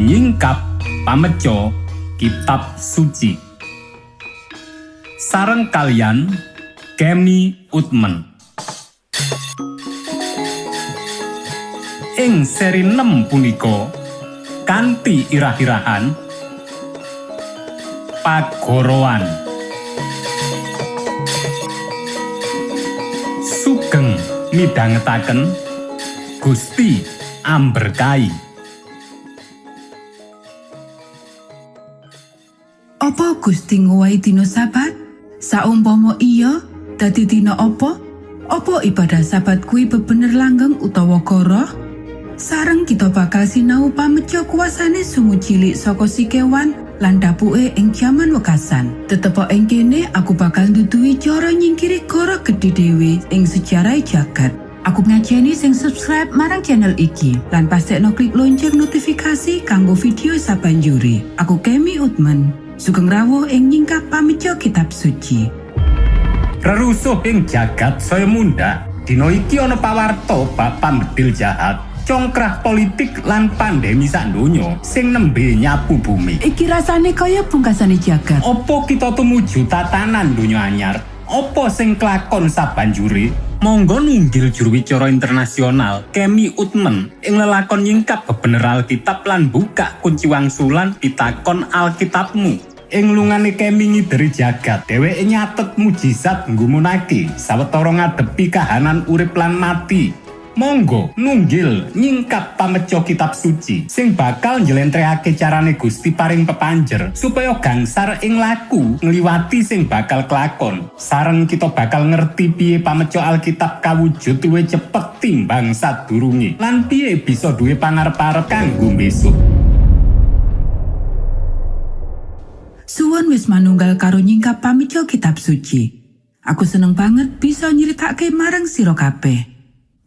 Nyingkap pameco kitab suci. Sareng kalian Kemi Utmen. Ing seri 6 punika kanthi irah-irahan Pagoroan. Sugeng midhangetaken Gusti amberkahi. Apa Gusti ngowahi dina Sabat? Saumpama iya, dadi dina apa? Apa ibadah Sabat kuwi bebener langgeng utawa goroh? Sareng kita bakal sinau pameco kuasane sungu cilik saka sikewan lan dapuke ing jaman wekasan. Tetepo ing kene aku bakal nduduhi cara nyingkiri goroh gedhe dhewe ing sejarah jagat. Aku ngajeni sing subscribe marang channel iki lan pastekno klik lonceng notifikasi kanggo video sabanjure. Aku Kemi Utman. Sugeng rawuh ing nyingkap pameco kitab suci. Rerusuh ing jagat saya mundhak. Dina iki ana pawarta bab pambedil jahat, congkrah politik lan pandemi sak donya sing nembe nyapu bumi. Iki rasane kaya pungkasane jagat. Apa kita tumuju tatanan donya anyar? Apa sing klakon sabanjure? Monggo nunggil juru wicara internasional Kemi Utmen ing lelakon nyingkap bebener Alkitab lan buka kunci wangsulan pitakon Alkitabmu. Ing lungane Kemi ngideri jagat, dheweke nyatet mujizat nggumunake sawetara ngadepi kahanan urip lan mati. Monggo nunggil nyingkap pameco kitab suci sing bakal njlentrehake carane Gusti paring pepanjer supaya gangsar ing laku ngliwati sing bakal kelakon. Sareng kita bakal ngerti piye pameco Alkitab kawujud luwih cepet timbang sadurunge lan piye bisa duwe pangarep-arep kanggo besok. Suwun wis manunggal karo nyingkap pameco kitab suci. Aku seneng banget bisa nyeritake marang sira kabeh.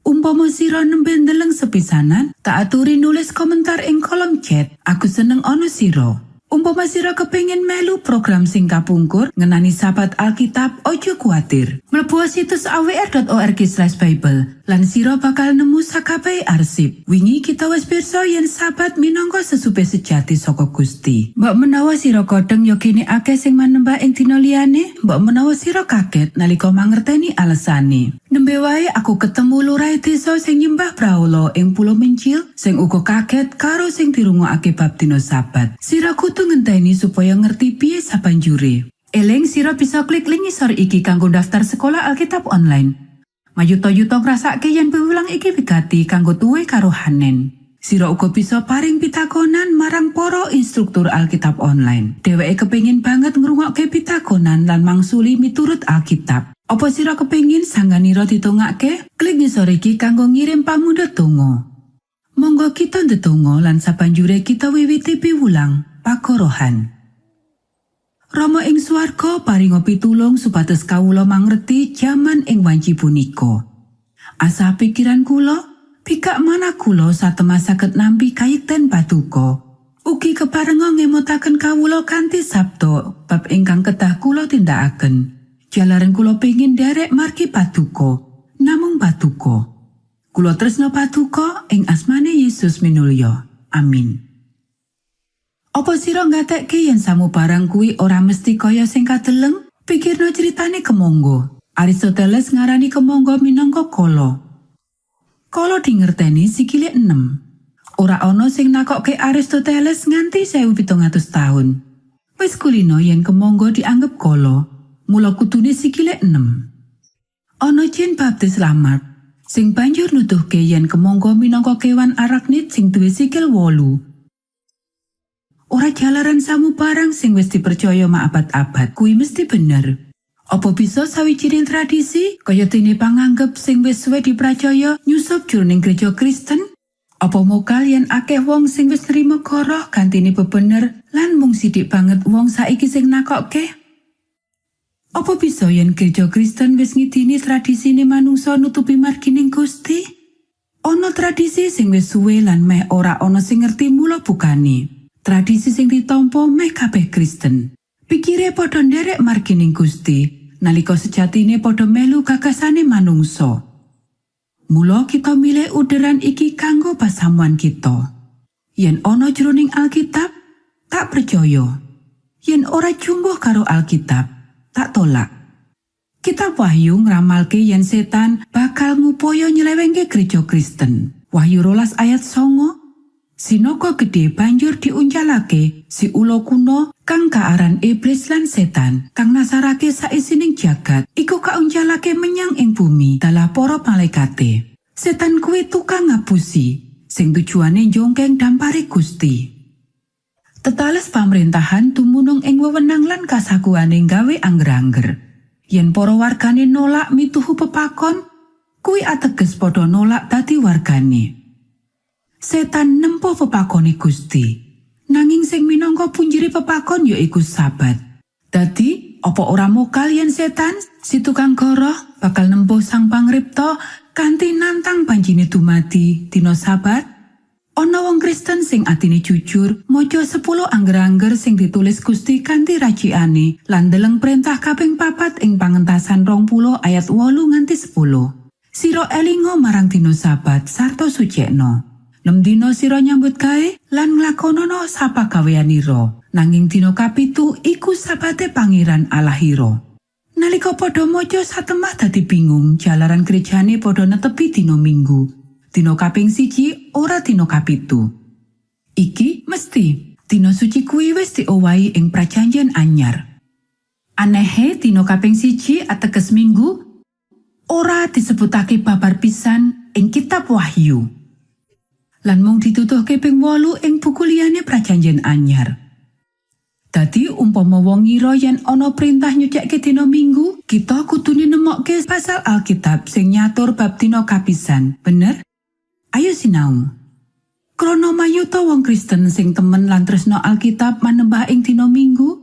Umpama sira nembe ndeleng sepisanan, tak aturi nulis komentar ing kolom chat. Aku seneng ana sira. Umpama sira kepengin melu program sing kapungkur ngenani Sabat Alkitab, ojo kuatir. Mlebu situs awr.org/bible lan sira bakal nemu sakabehe arsip. Wingi kita wis pirsa yen Sabat minangka sesupe sejati saka Gusti. Mbok menawa sira kodheng yo kene akeh sing manembah ing dina liyane, mbok menawa sira kaget nalika mangerteni alesane. Nembe wae aku ketemu lurah desa sing nyembah brahala ing Pulau Mencil, sing uga kaget karo sing dirungokake bab dina Sabat. Sira kudu ngenteni supaya ngerti piye sabanjure. Eling sira bisa klik link ngisor iki kanggo daftar sekolah Alkitab online. Mayuta-yuta ngrasake yen piwulang iki wigati kanggo tuwe karo hanen. Sira uga bisa paring pitakonan marang para instruktur Alkitab online. Dheweke kepengin banget ngrungokke pitakonan lan mangsuli miturut Alkitab. Apa sira kepengin sangganira ditongake? Klik ngisor iki kanggo ngirim pamundhut donga. Monggo kita ndedonga lan sabanjure kita wiwiti piwulang pagorohan. Rama ing swarga paringa pitulung supados kawula mangerti jaman ing wanci punika. Asah pikiran kula, bikak manah kula satemah saged nampi kayekten paduka. Ugi keparenga ngemotaken kawula kanthi sabda bab ingkang kedah kula tindakaken. Jalaran kula pengin nderek margi paduka, namung paduka. Kula tresna paduka ing asmane Yesus minulya. Amin. Apa sira nggatekke yen samubarang kuwi ora mesti kaya sing kadeleng? Pikirno critane kemonggo. Aristoteles ngarani kemonggo minangka kala. Kala dingerteni sikile 6. Ora ana sing nakokke Aristoteles nganti 1700 tahun. Wis kulino yen kemonggo dianggep kala, mula kudune sikile 6. Ana Jean Baptiste Lamarck sing banjur nuduhke yen kemonggo minangka kewan arachnid sing duwe sikil 8. Ora jalaran samubarang sing wis dipercaya maabad-abad kuwi mesti bener. Apa bisa sawijining tradisi kaya dene panganggep sing wis suwe dipracaya nyusup jroning gereja Kristen? Apa mokal yen akeh wong sing wis nrima goroh gantine bebener lan mung sithik banget wong saiki sing nakokke? Apa bisa yen gereja Kristen wis ngidini tradisine manungsa nutupi margining Gusti? Ana tradisi sing wis suwe lan meh ora ana sing ngerti mula bukane. Tradisi sing ditampa meh kabeh Kristen. Pikire padha nderek margining Gusti, nalika sejatine padha melu gagasane manungsa. Mula kita milih uderan iki kanggo pasamuan kita. Yen ana jroning Alkitab, tak percaya. Yen ora jumbuh karo Alkitab, tak tolak. Kitab Wahyu ngramalke yen setan bakal ngupaya nyelewengke gereja Kristen. Wahyu 12 ayat 9. Sinaga gedhe banjur diuncalake, si ula kuno kang kaaran iblis lan setan, kang nasarake saisining jagat, iku kauncalake menyang ing bumi dalah para malaikate. Setan kuwi tukang ngapusi, sing tujuane njongkeng dampare Gusti. Tetales pamrentahan dumunung ing wewenang lan kasakuhane gawe angger-angger. Yen para wargane nolak mituhu pepakon, kuwi ateges padha nolak dadi wargane. Setan nempuh pepakone Gusti. Nanging sing minangka punjere pepakon ya iku Sabat. Dadi, apa ora mokal yen setan, si tukang goroh, bakal nempuh Sang Pangripta kanthi nantang panjine dumadi dina Sabat? Ana wong Kristen sing atine jujur maca 10 angger-angger sing ditulis Gusti kanthi racikane lan ndeleng perintah kaping papat ing Pangentasan 20 ayat 8 nganti 10. Sira elinga marang dina Sabat sarta sucekno. Nem dina sira nyambut gawe lan nglakonono sapagaweanira. Nanging dina kapitu iku Sabate Pangeran Allahira. Nalika padha maca satemah dadi bingung jalaran gerejane padha netepi dina Minggu. Dina kaping 1 ora dina kapitu. Iki mesti dina suci kuwi wis diowahi ing Prajanjen Anyar. Anehe, dina kaping 1 ateges Minggu ora disebutake babar pisan ing kitab Wahyu. Lan mung dituduhke ping 8 ing buku liyane Prajanjen Anyar. Dadi umpama wong ngira yen ana perintah nyucekke dina Minggu, kita kudune nemokke pasal Alkitab sing nyatur bab dina kapisan, bener? Ayo sinau. Krana mayuta wong Kristen sing temen lan tresno Alkitab manembah ing dina Minggu,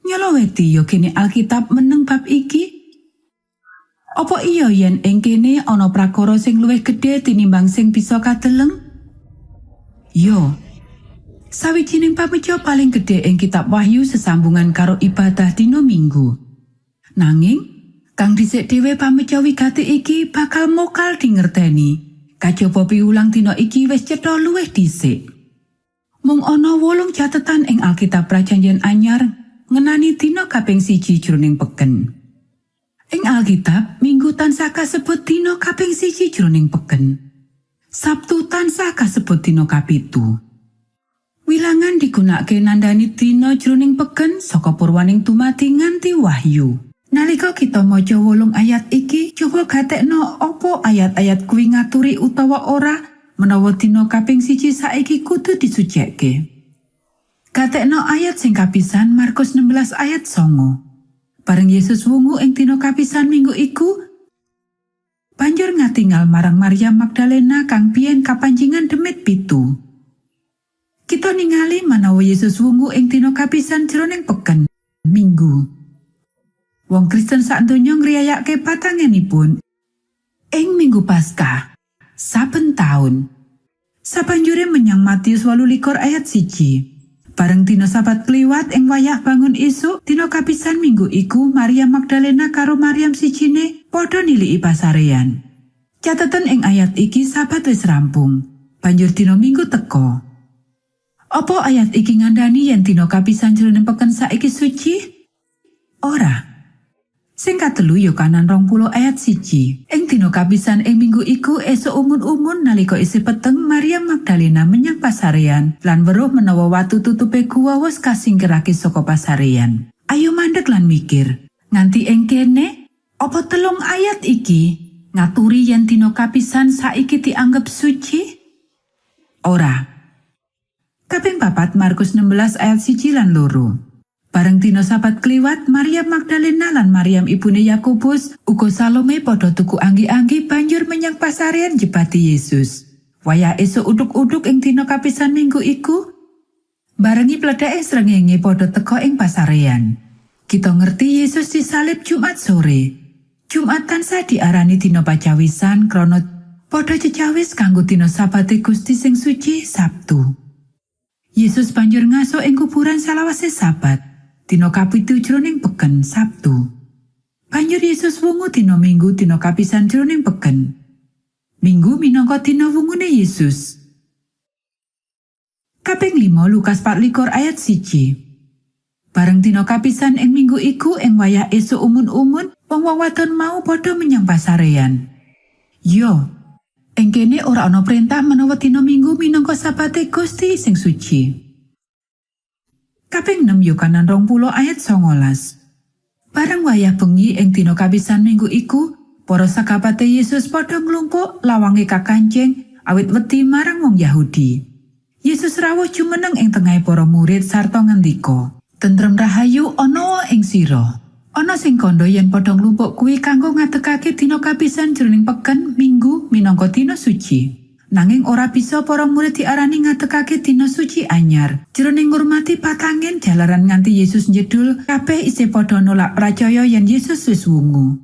nyeloweti ya kene Alkitab meneng bab iki? Apa iya yen ing kene ana prakara sing luwih gedhe tinimbang sing bisa kadeleng? Yo. Sawijining pameja paling gedhe ing kitab Wahyu sesambungan karo ibadah dina Minggu. Nanging, kang dhisik dhewe pameja wigati iki bakal mokal dingerteni. Kajaba piwulang dina iki wis cetha luwih dhisik. Mung ana 8 catetan ing Alkitab Prajanjen Anyar ngenani dina kaping 1 jroning peken. Ing Alkitab, Minggu tansah kasebut dina kaping 1 jroning peken. Sabtu tansah kasebut dina kapitu. Wilangan digunakake nandani dina jroning peken saka purwaning dumadi nganti Wahyu. Nalika kita maca 8 ayat iki, coba gatekno apa ayat-ayat kuwi ngaturi utawa ora menawa dina kaping 1 saiki kudu disucekke. Gatekno ayat sing kapisan, Markus 16 ayat 9. Bareng Yesus wungu ing dina kapisan minggu iku, banjur ngatingal marang Maryam Magdalena kang biyen kapanjingan demit 7. Kita ningali manawa Yesus wungu ing dina kapisan jroning peken, Minggu. Wong Kristen sak donya ngriyayake patangenipun ing Minggu Paskah saben taun. Sabanjure menyang Matius 28 ayat 1. Bareng dina Sabat kliwat ing wayah bangun isuk, dina kapisan minggu iku, Maria Magdalena karo Maryam sijine padha niliki pasarean. Catatan ing ayat iki, Sabat wis rampung. Banjur dina Minggu teka. Apa ayat iki ngandani yen dina kapisan jroning peken saiki suci? Ora. Sing katelu, Yohanan 20 ayat 1. Ing dina kapisan ing minggu iku esuk umun-umun nalika isih peteng, Maria Magdalena menyang pasarean lan weruh menawa watu tutupe guwa wis kasingkirake saka pasarean. Ayo mandek lan mikir. Nganti ing kene, apa 3 ayat iki ngaturi yen dina kapisan saiki dianggep suci? Ora. Kaping papat, Markus 16 ayat 1 lan 2. Bareng dina Sabat kliwat, Maria Magdalena lan Maryam ibune Yakobus uga Salome padha tuku anggi-anggi banjur menyang pasarean njebati Yesus. Wayah esuk uduk-uduk ing dina kapisan minggu iku, barengi pledheke srengenge padha teka ing pasarean. Kita ngerti Yesus disalib Jumat sore. Jumat tansah diarani dina pacawisan krana padha cecawis kanggo dina Sabate Gusti sing suci, Sabtu. Yesus banjur ngaso ing kuburan salawase Sabat, dina kapitu jroning peken, Sabtu. Banjur Yesus wungu dina Minggu, dina kapisan jroning peken. Minggu minangka dina wungune Yesus. Kaping 5 Lukas 24 ayat 1. Bareng dina kapisan ing minggu iku ing wayah esuk umun-umun, wong-wong wadon mau padha menyang pasarean. Yo, ing kene ora ana perintah menawa dina Minggu minangka sabate Gusti sing suci. Kaping 6 Yohanan 20 ayat 19. Bareng wayah bengi ing dina kapisan minggu iku, para sakabate Yesus padha nglumpuk lawange kakancing awit wedi marang wong Yahudi. Yesus rawuh jumeneng ing tengahe para murid sarta ngendika, "Tentrem rahayu ana ing sira." Ana sing kandha yen padha nglumpuk kuwi kanggo ngadegake dina kapisan jroning peken Minggu minangka dina suci. Nanging ora bisa para murid diarani ngadegake dina suci anyar. Jroning ngurmati patangen jalaran nganti Yesus njedul, kabeh isih padha nolak pracaya yen Yesus wis wungu.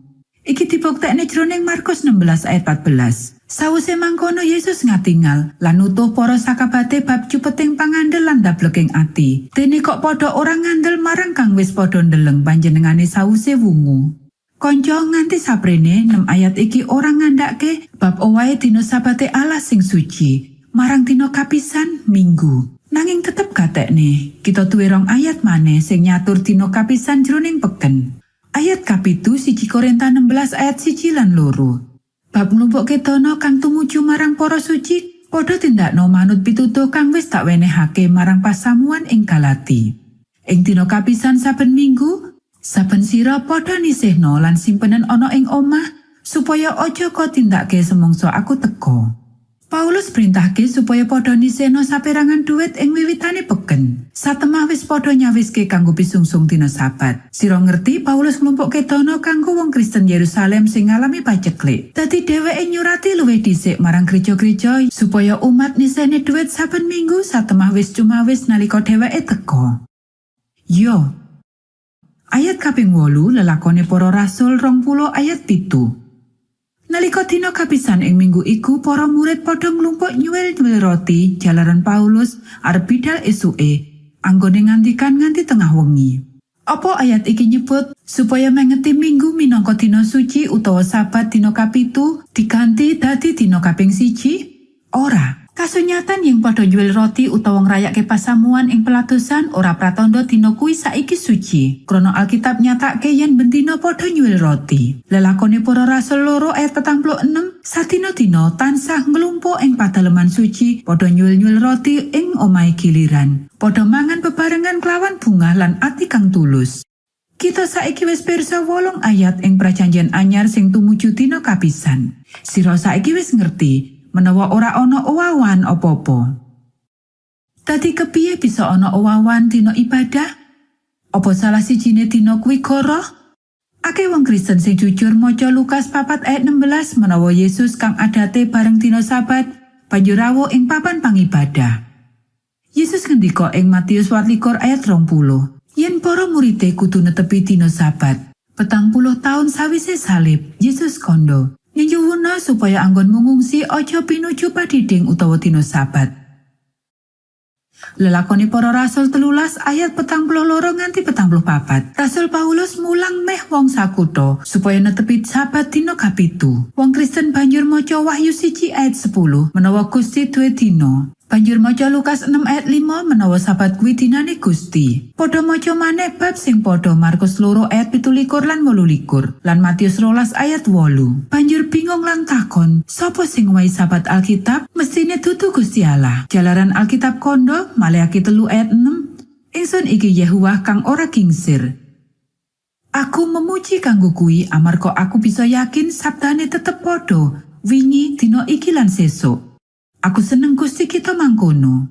Iki dibuktekne jroning Markus 16 ayat 14. Sawise mangkono Yesus ngatingal lan nutuh para sakabate bab cupeting pangandel lan dableking ati. Dene kok padha ora ngandel marang kang wis padha ndeleng panjenengane sawise wungu. Konco, nganti saprene 6 ayat iki ora ngandhake bab owahe dina Sabate Allah sing suci marang dina kapisan Minggu. Nanging tetep gatekne, kita duwe rong ayat maneh sing nyatur dina kapisan jroning peken. Ayat kapitu 1 Korinta 16 ayat 1 lan 2. Bab nglumpukke dana kang tumuju marang para suci, padha tindakno manut pitutuh kang wis tak wenehake marang pasamuan ing Galati. Ing dina kapisan saben minggu, saben sira padha nisihno lan simpenen ana ing omah supaya aja kok tindake semungsa aku teka. Paulus perintahke supaya padha nisihno saperangan duit ing wiwitane peken. Satemah wis padha nyawiske kanggo pisungsung dina Sabat. Sira ngerti Paulus nglumpukke dana kanggo wong Kristen Yerusalem sing ngalami paceklik. Dadi dheweke nyurati luwih dhisik marang gereja-gereja supaya umat nisihne duit saben minggu satemah wis cumawis nalika dheweke teka. Yo. Ayat kaping 8 lelakone para rasul 20 ayat 7. Nalika dina kapisan ing minggu iku, para murid padha nglumpuk nyuwil-nyuwil roti jalaran Paulus arep bidal esuke anggone ngandikan nganti tengah wengi. Apa ayat iki nyebut supaya mengeti minggu minangka dina suci utawa Sabat dina kapitu diganti dadi dina kaping 1? Ora. Kasunyatan yen padha nyuwil roti utawa ngrayake pasamuan ing pelatusan ora pratandha dina kuwi saiki suci. Krana Alkitab nyatake yen bendina padha nyuwil roti. Lelakone para rasul 2 ayat 46, sadina-dina tansah nglumpuk ing padaleman suci, padha nyuwil-nyuwil roti ing omahe giliran. Padha mangan bebarengan kelawan bungah lan ati kang tulus. Kita saiki wis pirsa 8 ayat ing Prajanjian Anyar sing tumuju dina kapisan. Sira saiki wis ngerti menawa ora ana owahan apa-apa. Dadi kepiye bisa ana owahan dina ibadah? Apa salah sijine dina kuwi goroh? Akeh wong Kristen sing jujur maca Lukas 4 ayat 16 menawa Yesus kang adate bareng dina Sabat banjur rawuh ing papan pangibadah. Yesus ngendika ing Matius 24 ayat 20, yen para muride kudu netepi dina Sabat. 40 taun sawise salib, Yesus kandha, "Nyuwuna supaya anggonmu ngungsi aja pinuju padiding utawa dina Sabat." Lelakone para rasul 13 ayat 42 nganti 44. Rasul Paulus mulang meh wong sakutha supaya netepi Sabat dina kapitu. Wong Kristen banjur maca Wahyu 1 ayat 10 menawa Gusti duwe dina. Banjur maca Lukas 6 ayat 5 menawa Sabat kuwi dinane Gusti. Padha maca maneh bab sing padha Markus 2 ayat 17 lan 28 lan Matius 12 ayat 8. Banjur bingung lan takon, sapa sing ngowahi Sabat Alkitab? Mestine dudu Gusti Allah. Jalaran Alkitab kandha Maleakhi 3 ayat 6, "Ingsun iki Yehuwah kang ora kingsir. Aku memuji kanggo kuwi amarga aku bisa yakin sabdane tetep padha wingi, dina iki lan sesuk. Aku seneng Gusti kita mangkono."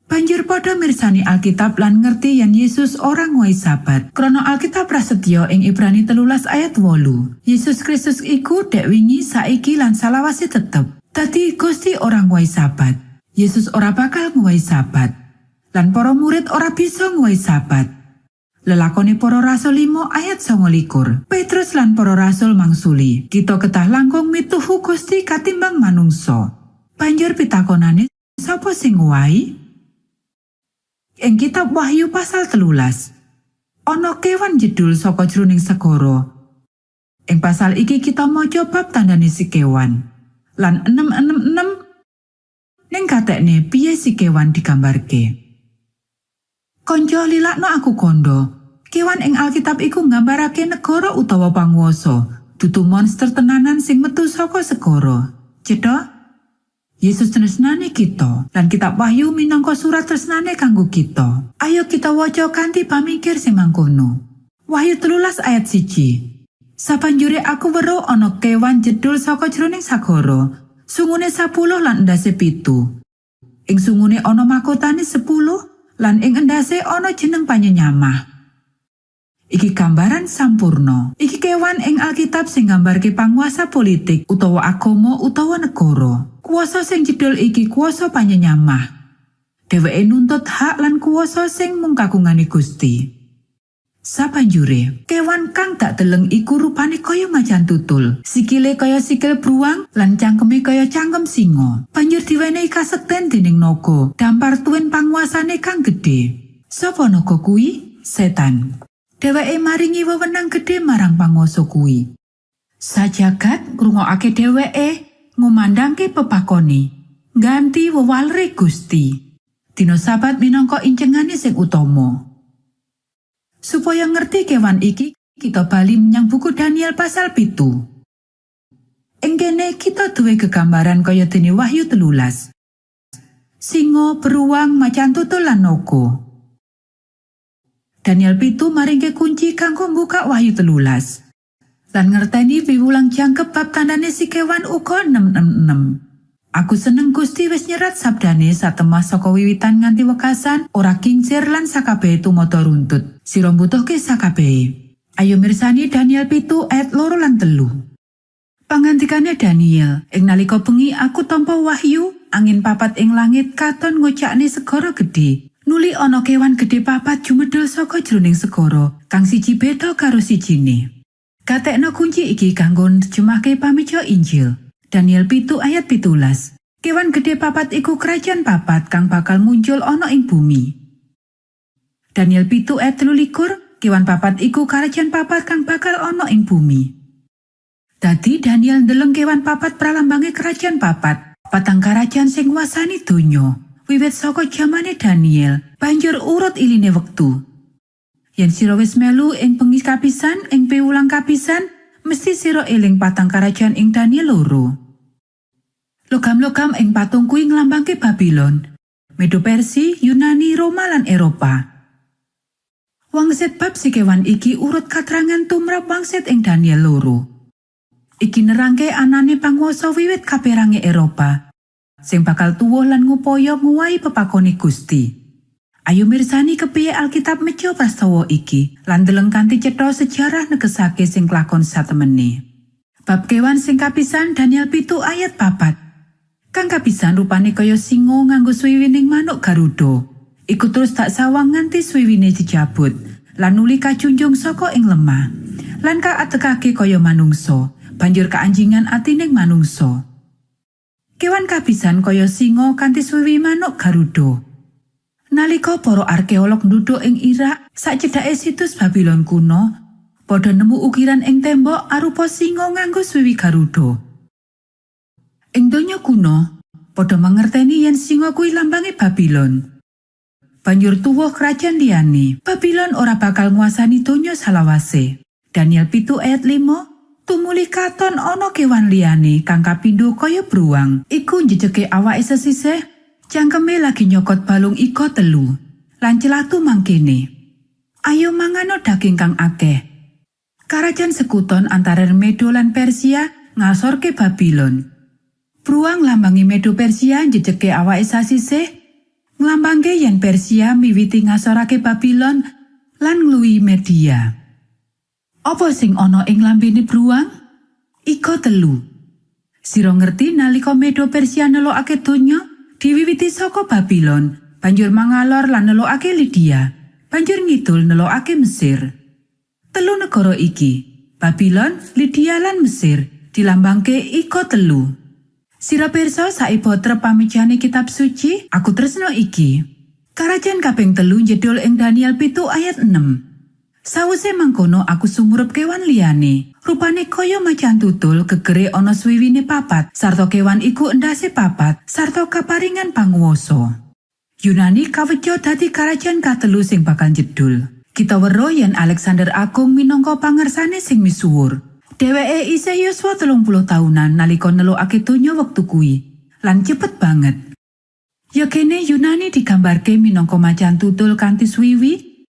Banjur padha mirsani Alkitab lan ngerti yen Yesus ora ngowahi Sabat. Krana Alkitab prasetyo ing Ibrani 13 ayat 8. Yesus Kristus iku dek wingi, saiki lan salawase tetep. Dadi Gusti ora ngowahi Sabat. Yesus ora bakal ngowahi Sabat. Lan para murid ora bisa ngowahi Sabat. Lelakone para rasul 5 ayat 29. Petrus lan para rasul mangsuli, "Kita kedah langkung mituhu Gusti katimbang manungsa." Banjur pitakonane, sapa sing ngowahi? Ing kitab Wahyu pasal 13, ana kewan jedul saka jroning segara. Ing pasal iki kita maca bab tandane si kewan. Lan 666 ning gatekne piye si kewan digambarke. Konco lilakno aku kondo. Kewan ing Alkitab iku nggambarake negara utawa panguwasa, dudu monster tenanan sing metu saka segara. Cetha? Yesus tresnani kita lan kitab Wahyu minangka surat tresnane kanggo kita. Ayo kita waca kanthi pamikir sing mangkono. Wahyu 13 ayat 1. Sabanjure aku weruh ana kewan jedul saka jroning sagara, sungune 10 lan endase 7. Ing sungune ana makotane 10 lan ing endase ana jeneng panyenyamah. Iki gambaran sampurna. Iki kewan ing Alkitab sing nggambarke panguasa politik utawa agama utawa negara. Kuasa sing jedul iki kuasa panyenyamah. Dheweke nuntut hak lan kuasa sing mung kagungane Gusti. Sabanjure, kewan kang tak deleng iku rupane kaya macan tutul, sikile kaya sikil bruang lan cangkeme kaya cangkem singa. Banjur diwenehi kasekten dening naga, dampar tuwin panguasane kang gedhe. Sapa naga kuwi? Setan. Dheweke maringi wewenang gedhe marang panguasa kuwi. Sajagat ngrungokake dheweke ngumandangke pepakone, ganti wewalere Gusti. Dina Sabat minangka incengane sing utama. Supaya ngerti kewan iki, kita bali menyang buku Daniel pasal 7. Ing kene kita duwe gegambaran kaya dene Wahyu 13. Singa, beruang, macan tutul lan naga. Daniel 7 maringke kunci kanggo mbuka Wahyu 13. Lan ngerteni piwulang jangkep bab tandane si kewan uga 666. Aku seneng Gusti wis nyerat sabdane satemah saka wiwitan nganti wekasan, ora kincir lan sakabehe tumata runtut. Sira mbutuhke sakabehe. Ayo mirsani Daniel 7 ayat 2 lan 3. Pangandikane Daniel, ing nalika bengi aku tampa wahyu, angin papat ing langit katon ngocakne segara gedhe. Nuli ana kewan gedhe papat jumedhul saka jroning segara, kang siji beda karo sijine. Gatekno kunci iki kanggo nerjemahke pameja Injil. Daniel 7 ayat 17. Kewan gedhe papat iku kerajaan papat kang bakal muncul ana ing bumi. Daniel 7 ayat 23, kewan papat iku kerajaan papat kang bakal ana ing bumi. Dadi Daniel ndeleng kewan papat pralambange kerajaan papat, patang kerajaan sing nguasani donya. Wiwit saka jamane Daniel, banjur urut iline wektu. Yen sira wis melu ing bengi kapisan, ing piwulang kapisan, mesti sira eling patang kerajaan ing Daniel 2. Logam-logam ing patung kuwi nglambangke Babylon, Medo Persi, Yunani, Roma lan Eropa. Wangsit bab si kewan iki urut katrangan tumrap wangsit ing Daniel 2. Iki nerangke anane panguwasa wiwit kaperange Eropa, sing bakal tuwuh lan ngupaya nguwahi pepakone Gusti. Ayo mirsani kepiye Alkitab mejo prastawa iki lan deleng kanthi cetha sejarah negesake sing klakon satemene. Bab kewan sing kapisan Daniel 7 ayat 4. Kang kapisan rupane kaya singa nganggo swiwining manuk Garuda. Iku terus tak sawang nganti swiwine dicabut lan nuli kajunjung saka ing lemah. Lan kaatekake kaya manungsa, banjur kaanjingan atining manungsa. Kewan kapisan kaya singa kanthi swiwi manuk Garuda. Nalika para arkeolog nduduk ing Irak sacedhake situs Babylon kuno, padha nemu ukiran ing tembok arupa singa nganggo swiwi Garuda. Ing donya kuno, padha mangerteni yen singa kuwi lambange Babylon. Banjur tuwuh kerajaan liyane. Babylon ora bakal nguasani donya salawase. Daniel 7 ayat 5, tumuli katon ana kewan liyane kang kapindho kaya bruang. Iku njejeke awake sesisih, cangkeme lagi nyokot balung iga telu. Lan celatu mangkene. Ayo mangano daging kang akeh. Karajan sekuton antara Medo lan Persia ngasorke Babylon. Bruang lambangi Medo Persia njejeke awake sasisih, nglambangke yen Persia miwiti ngasorake Babylon lan ngluwihi Media. Apa sing ana ing lambene bruang? Iga telu. Sira ngerti nalika Medo Persia nelokake donya, diwiwiti saka Babylon, banjur mangalor lan nelokake Lydia, banjur ngidul nelokake Mesir. Telu negara iki, Babylon, Lydia lan Mesir, dilambangke iga telu. Sira pirsa saiba trep pamejane kitab suci, aku tresno iki. Karajan kaping telu njedul ing Daniel 7 ayat 6. Sawise mangkono aku sumurup kewan liyane. Rupane kaya macan tutul, gegere ana swiwine papat, sarta kewan iku endase papat, sarta kaparingan panguwasa. Yunani kawejo dadi karajan katelu sing bakal jedul. Kita weruh yen Alexander Agung minangka pangersane sing misuwur. Dheweke isih yuswa 30 taunan nalika nelukake donya wektu kuwi, lan cepet banget. Ya kene Yunani digambarke minangka macan tutul kanthi swiwi.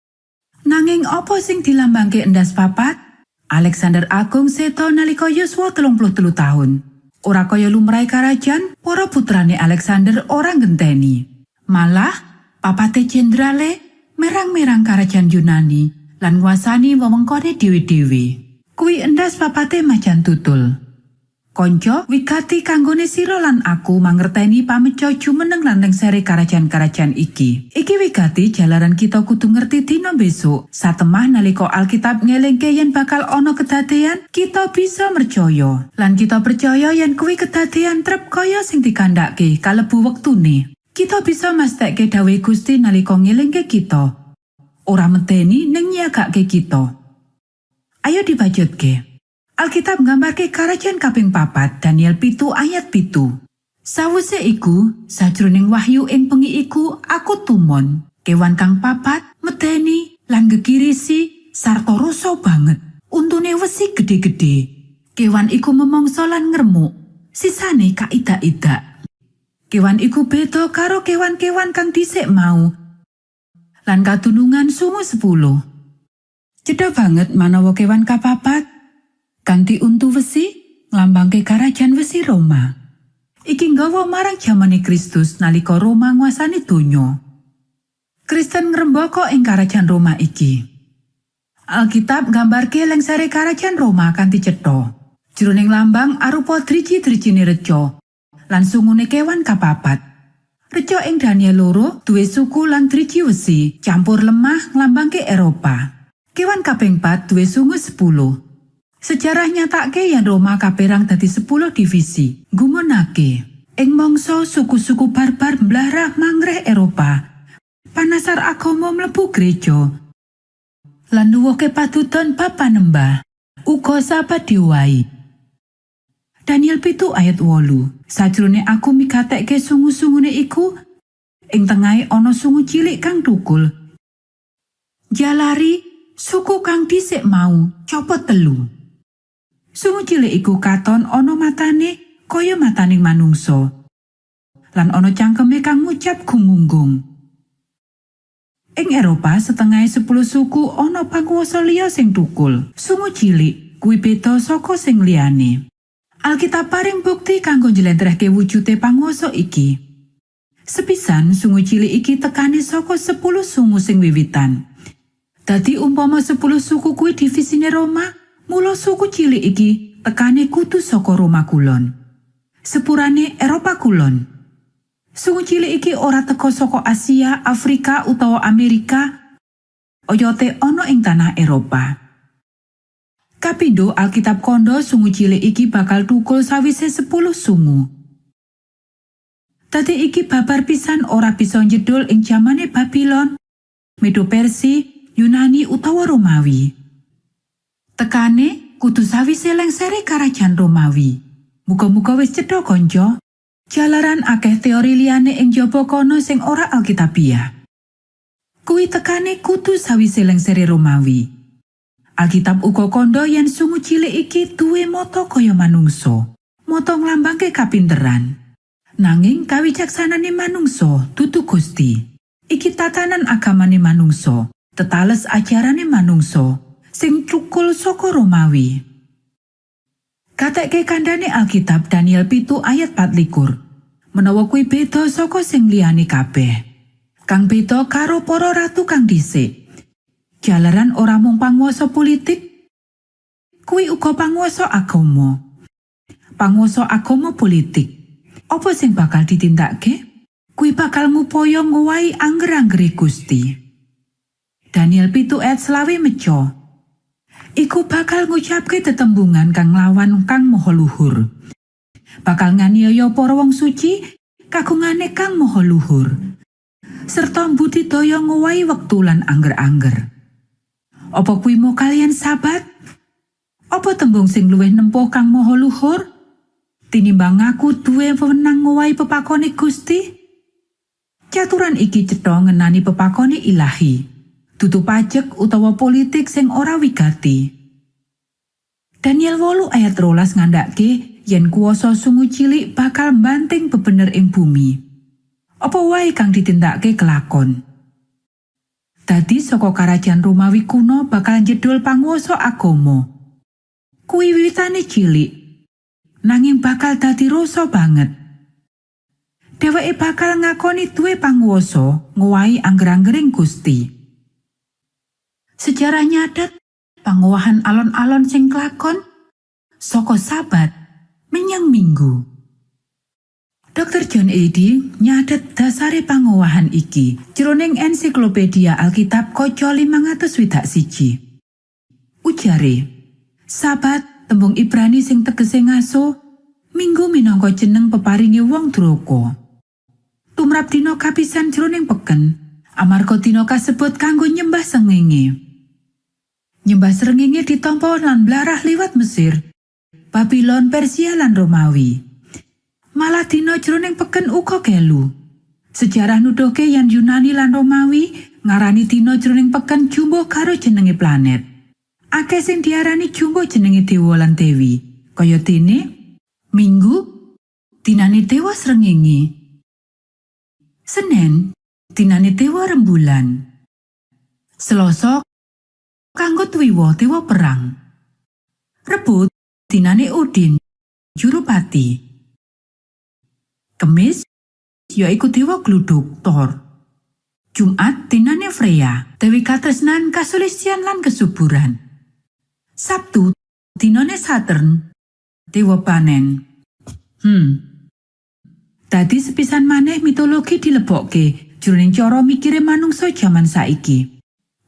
Nanging apa sing dilambangke endas papat? Alexander Agung seto nalika yuswa 33 tahun. Ora kaya lumrahe karajan, para putrane Alexander ora ngenteni. Malah, papate jenderale merang-merang karajan Yunani lan nguasani wewengkone dhewe-dhewe. Kuwi endas papate macan tutul. Konco, wigati kanggone sira lan aku mangerteni pameco jumeneng lan lengsere karajan-karajan iki. Iki wigati jalaran kita kudu ngerti dina besok. Satemah nalika Alkitab ngelingke yen bakal ana kedadean, kita bisa percaya. Lan kita percaya yen kuwi kedadean trep kaya sing dikandhake kalebu wektune. Kita bisa mestheke dawuhe Gusti nalika ngelingke kita. Ora medeni ning nyiagake kita. Ayo dibacutke. Alkitab nggambarke karajan kaping papat, Daniel 7 ayat 7. Sawise iku, sajroning wahyu ing bengi iku aku tumon. Kewan kang papat medeni lan gegirisi sarta rosa banget. Untune wesi gede-gede. Kewan iku memongso lan ngremuk. Sisane kaidak-idak. Kewan iku beda karo kewan-kewan kang dhisik mau. Lan kadunungan sungu 10. Cedha banget manawa kewan kapapat kanthi untu wesi nglambangke karajan wesi Roma. Iki nggawa marang jamane Kristus nalika Roma nguasani donya. Kristen ngrembaka ing karajan Roma iki. Alkitab nggambarke lengsere karajan Roma kanthi cetha. Jroning lambang arupa driji-drijine reca lan sungune kewan kapapat. Reca ing Daniel 2 duwe suku lan driji wesi campur lemah nglambangke Eropa. Kewan kaping 4 duwe sungu 10. Sejarah nyatake yen Roma kaperang dadi 10 divisi. Gumunake, ing mangsa suku-suku barbar mblarah mangreh Eropa. Panasar agama mlebu gereja. Lan nuwuhke padudon bab panembah. Uga sabat diowahi. Daniel 7 ayat 8. Sajrone aku migatekke sungu-sungune iku, ing tengahe ana sungu cilik kang thukul. Jalari suku kang dhisik mau copot telu. Sungu cilik iku katon ana matane kaya mataning manungsa. Lan ana cangkeme kang ngucap gumunggung. Ing Eropa setengahe 10 suku ana panguwasa liya sing thukul. Sungu cilik kuwi beda saka sing liyane. Alkitab paring bukti kanggo njlentrehke wujude panguwasa iki. Sepisan sungu cilik iki tekane saka 10 sungu sing wiwitan. Dadi umpama 10 suku kuwi divisine Roma, mula suku cilik iki tekane kudu saka Roma Kulon. Sepurane, Eropa Kulon. Sungu cilik iki ora teka saka Asia, Afrika utawa Amerika. Oyote ana ing tanah Eropa. Kapindo, Alkitab kondo sungu cilik iki bakal tukul sawise 10 sungu. Dadi iki babar pisan ora bisa njedul ing jamane Babylon, Medo Persi, Yunani utawa Romawi. Tekane kudu sawise lengsere karajan Romawi. Muga-muga wis cetha, kanca. Jalaran akeh teori liyane ing jaba kono sing ora alkitabiah. Kuwi tekane kudu sawise lengsere Romawi. Alkitab uga kandha yen sungu cilik iki duwe mata kaya manungsa. Mata nglambangke kapinteran. Nanging kawicaksanane manungsa dudu Gusti. Iki tatanan agamane manungsa, tetales ajarane manungsa sing cukul saka Romawi. Gatekke kandhane Alkitab Daniel 7 ayat 24. Menawa kuwi beda saka sing liyane kabeh. Kang beda karo para ratu kang dhisik. Jalaran ora mung panguwasa politik, kuwi uga panguwasa agama. Panguwasa agama politik. Apa sing bakal ditindakake? Kuwi bakal ngupaya ngowahi angger-anggere Gusti. Daniel 7 ayat 25 meco. Iku bakal ngucapke tetembungan kang nglawan Kang Maha Luhur. Bakal nganiaya para wong suci kagungane Kang Maha Luhur. Serta mbudidaya ngowahi wektu lan angger-angger. Apa kuwi mau kaliyan sabat? Apa tembung sing luwih nempuh kang maha luhur? Tinimbang ngaku duwe wewenang ngowahi pepakone Gusti? Caturan iki cetha ngenani pepakone ilahi, dudu pajek utawa politik sing ora wigati. Daniel 8 ayat 12 ngandhake yen kuwasa sungu cilik bakal mbanting bebener ing bumi. Apa wae kang ditindakake kelakon. Dadi saka karajan Romawi kuno bakal njedul panguwasa agama. Kuwi wiwitane cilik, nanging bakal dadi rosa banget. Dheweke bakal ngakoni duwe panguwasa ngowahi angger-anggering Gusti. Sejarah nyatet pangowahan alon-alon sing klakon saka Sabat menyang Minggu. Dr. John Eadie nyatet dasare pangowahan iki jroning ensiklopedia Alkitab kaca 561. Ujare, Sabat tembung Ibrani sing tegese ngaso, Minggu minangka jeneng peparinge wong duraka. Tumrap dina kapisan jroning peken, amarga dina kasebut kanggo nyembah srengenge. Nyembah srengenge ditampa lan blarah liwat Mesir, Babylon, Persia lan Romawi. Malah dina jroning peken uga kelu. Sejarah nuduhke yen Yunani lan Romawi ngarani dina jroning peken jumbuh karo jenenge planet. Akeh sing diarani jumbuh jenenge dewa lan dewi. Kaya dene Minggu dinane dewa srengenge. Senin dinane dewa rembulan. Selasa kanggo Twiwa dewa perang. Rebo dinane Odin jurupati. Kemis yaiku dewa gluduk Thor. Jumat dinane Freya, dewi katresnan, kasulistyan lan kesuburan. Sabtu dinane Saturn, dewa panen. Dadi sepisan maneh mitologi dilebokke jroning cara mikire manungsa jaman saiki.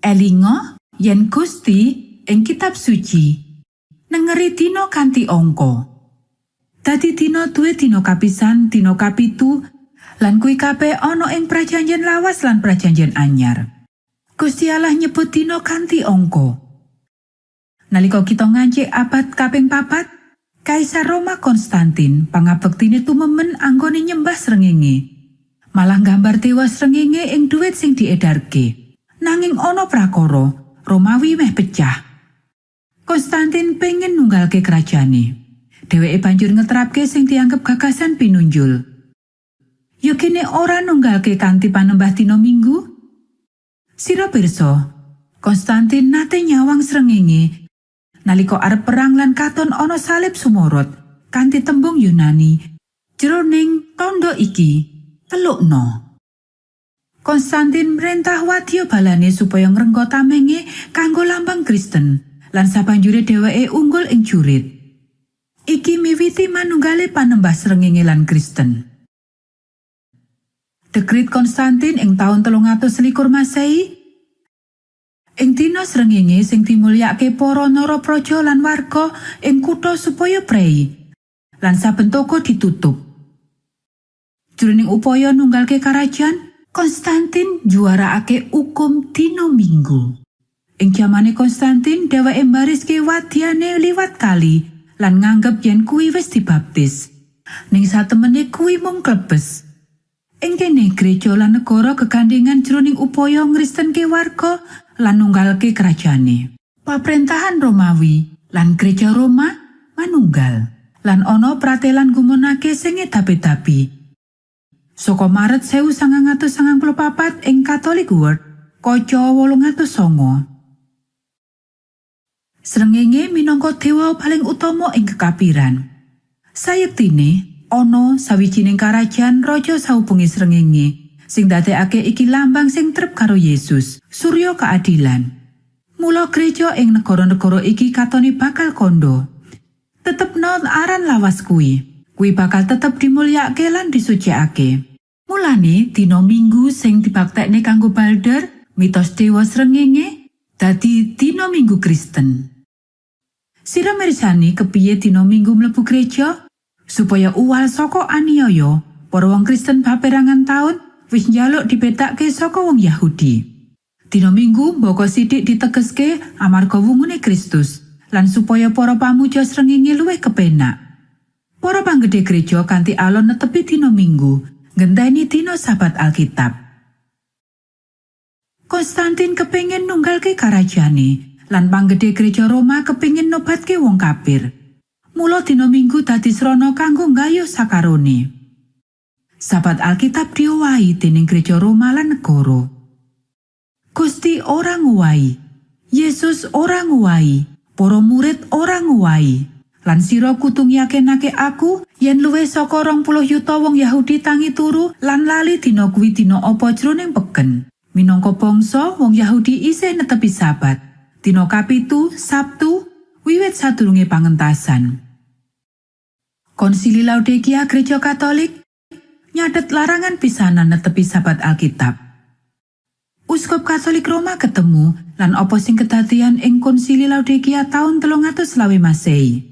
Elinga yen Gusti ing kitab suci nengeri dina kanthi angka. Dadi dina duwe dina kapisan, dina kapitu, lan kuwi kabeh ana ing prajanjen lawas lan prajanjen anyar. Gusti Allah nyebut dina kanthi angka. Nalika kita ngancik abad kaping 4, Kaisar Roma Konstantin pangabektine tumemen anggone nyembah srengenge. Malah gambar dewa srengenge ing duit sing diedarke. Nanging ana prakara, Romawi meh pecah. Konstantin pengen nunggalke kerajane. Dheweke banjur ngeterapke sing dianggep gagasan pinunjul. Ya kene ora nunggalke kanthi panembah dina Minggu? Sira pirsa, Konstantin nate nyawang srengenge nalika arep perang lan katon ana salib sumorot kanthi tembung Yunani jroning tondo iki telukno. Konstantin merintah wadya balane supaya ngrengga tamenge kanggo lambang Kristen lan sabanjure dheweke unggul ing jurit. Iki miwiti manunggale panembah srengenge lan Kristen. Dekrit Konstantin ing taun 321 Masehi ing dina srengenge sing dimulyakake para narapraja lan warga ing kutha supaya prei lan saben toko ditutup. Jroning upaya nunggalke karajan, Konstantin juarakake ukum dina Minggu. Ing jamane Konstantin, dheweke mbariske wadyane liwat kali lan nganggep yen kuwi wis dibaptis. Ning satemene kuwi mung klebes. Ing kene gereja lan negara gegandhengan jroning upaya ngristenke warga lan nunggalke kerajane. Paprentahan Romawi lan gereja Roma manunggal lan ana pratelan gumunake sing ngedapi-dapi. Saka Maret 1994 ing Catholic World kaca 809. Srengenge minangka dewa paling utama ing kekapiran. Sayektine ana sawijining karajan raja saubunge srengenge sing ndadekake iki lambang sing trep karo Yesus, surya keadilan. Mula gereja ing negara-negara iki katone bakal kondo. Tetepno aran lawas kuwi. Kuwi bakal tetep dimulyakake lan disucikake. Mulane dina Minggu sing dibaktekne kanggo Balder, mitos dewa srengenge, dadi dina Minggu Kristen. Sira mirsani kepiye dina Minggu mlebu gereja? Supaya uwal saka aniaya, para wong Kristen paperangan taun wis njaluk dibedakake saka wong Yahudi. Dina Minggu mbaka sithik ditegeske amarga wungune Kristus lan supaya para pamuja srengenge luwih kepenak. Para panggede gereja kanthi alon netepi dina Minggu, ngenteni dina Sabat Alkitab. Konstantin kepengin nunggalke karajane lan panggede gereja Roma kepengin nobatke wong kafir. Mula dina Minggu dadi srana kanggo nggayuh sakarone. Sabat Alkitab diowahi dening gereja Roma lan negara. Gusti ora ngowahi, Yesus ora ngowahi, para murid ora ngowahi. Lan sira kudu yakinake aku yen luwih saka 20 yuta wong Yahudi tangi turu lan lali dina kuwi dina apa jroning peken. Minangka bangsa wong Yahudi isih netepi Sabat. Dina kapitu, Sabtu, wiwit sadurunge pangentasan. Konsili Laodikia Gereja Katolik nyatet larangan pisanan netepi Sabat Alkitab. Uskup Katolik Roma ketemu lan apa sing kedadian ing Konsili Laodikia taun 325 Masehi.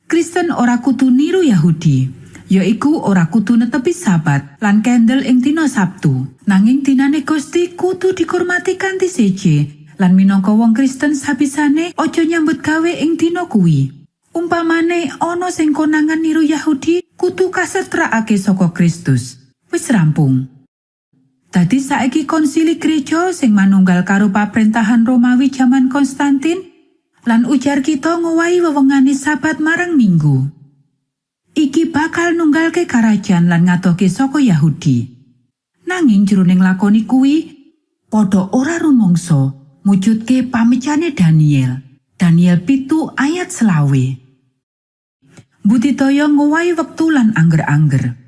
Kristen ora kudu niru Yahudi, yaiku ora kudu netepi Sabat lan kendel ing dina Sabtu. Nanging dinane Gusti kudu dikurmati kanthi seje lan minangka wong Kristen sabisane aja nyambut gawe ing dina kuwi. Umpamane ana sing konangan niru Yahudi kudu kasetrakake saka Kristus. Wis rampung. Dadi saiki konsili gereja sing manunggal karo paprentahan Romawi jaman Konstantin lan ujar kita ngowahi wewengane Sabat marang Minggu. Iki bakal nunggalke karajan lan ngadohke saka Yahudi. Nanging jroning lakoni kuwi padha ora rumangsa mujudke pamecane Daniel. Daniel 7 ayat 25. Budidaya ngowahi wektu lan angger-angger.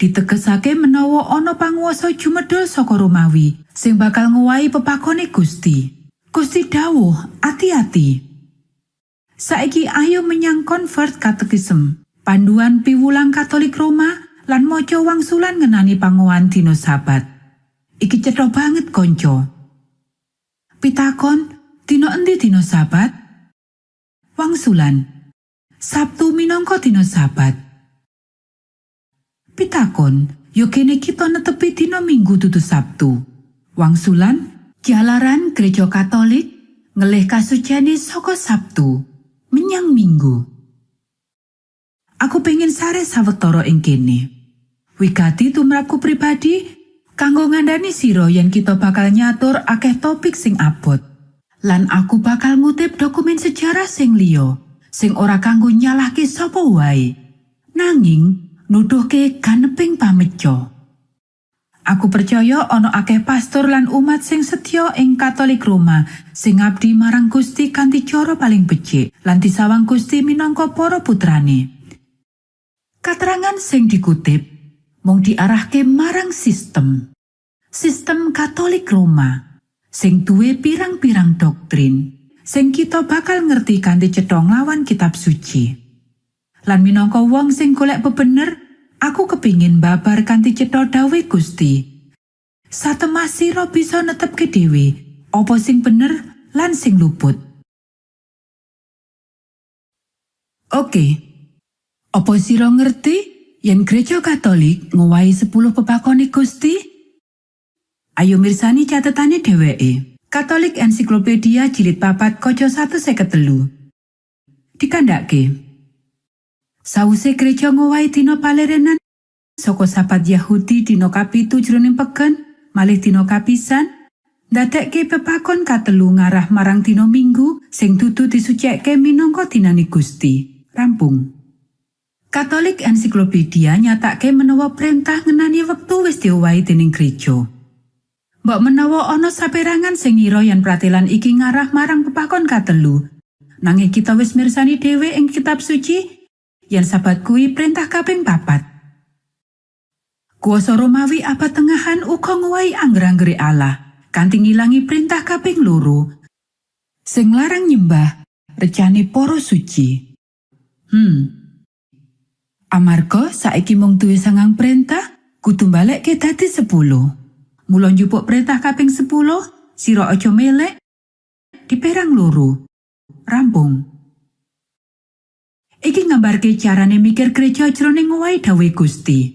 Ditegesake menawa ana panguwasa jumedhul saka Romawi sing bakal ngowahi pepakone Gusti. Gusti dawuh, ati-ati. Saiki ayo menyang Convert Catechism, panduan piwulang Katolik Roma lan maca wangsulan ngenani pangowahan dina Sabat. Iki cetha banget kanca. Pitakon, dina endi dina Sabat? Wangsulan, Sabtu minangka dina Sabat. Pitakon, yo kene kita netepi dina Minggu dudu Sabtu. Wangsulan, jalaran Gereja Katolik ngelih kasucene saka Sabtu menyang Minggu. Aku pengen sare sawetara ing kene. Wigati tumrapku pribadi kanggo ngandani sira yen kita bakal nyatur akeh topik sing abot. Lan aku bakal ngutip dokumen sejarah sing liya, sing ora kanggo nyalahke sapa wae. Nanging nuduhke ganeping pameco. Aku percaya ana akeh pastor lan umat sing setya ing Katolik Roma sing ngabdi marang Gusti kanthi cara paling becik lan disawang Gusti minangka para putrane. Katerangan sing dikutip mung diarahke marang sistem. Sistem Katolik Roma sing duwe pirang-pirang doktrin sing kita bakal ngerti kanthi cetha nglawan kitab suci. Lan minangka wong sing golek bebener, aku kepingin babar kanthi cetha dawuhe Gusti. Satemah sira bisa netepke dhewe apa sing bener lan sing luput. Oke. Apa sira ngerti yen Gereja Katolik ngowahi 10 pepakone Gusti? Ayo mirsani catetane dheweke. Katolik Ensiklopedia jilid 4 kaca 153. Dikandhake. Sawise gereja ngowahi dina palerenan saka Sabat Yahudi dina kapitu jroning peken malih dina kapisan, ndadekke pepakon katelu ngarah marang dina Minggu sing dudu disucekke minangka dinane Gusti. Rampung. Katolik Ensiklopedia nyatake menawa perintah ngenani wektu wis diowahi dening gereja. Mbok menawa ana saperangan sing ngira yen pratelan iki ngarah marang pepakon katelu. Nanging kita wis mirsani dhewe ing kitab suci yen Sabat kuwi perintah kaping papat. Kuasa Romawi abad tengahan uga ngowahi angger-anggere Allah kanthi ngilangi perintah kaping 2 sing larang nyembah recane para suci. Amarga saiki mung duwe 9 perintah, kudu balekke dadi 10. Mula njupuk perintah kaping 10, sira aja melek, diperang 2. Rampung. Iki nggambarke carane mikir gereja jroning ngowahi dawuhe Gusti.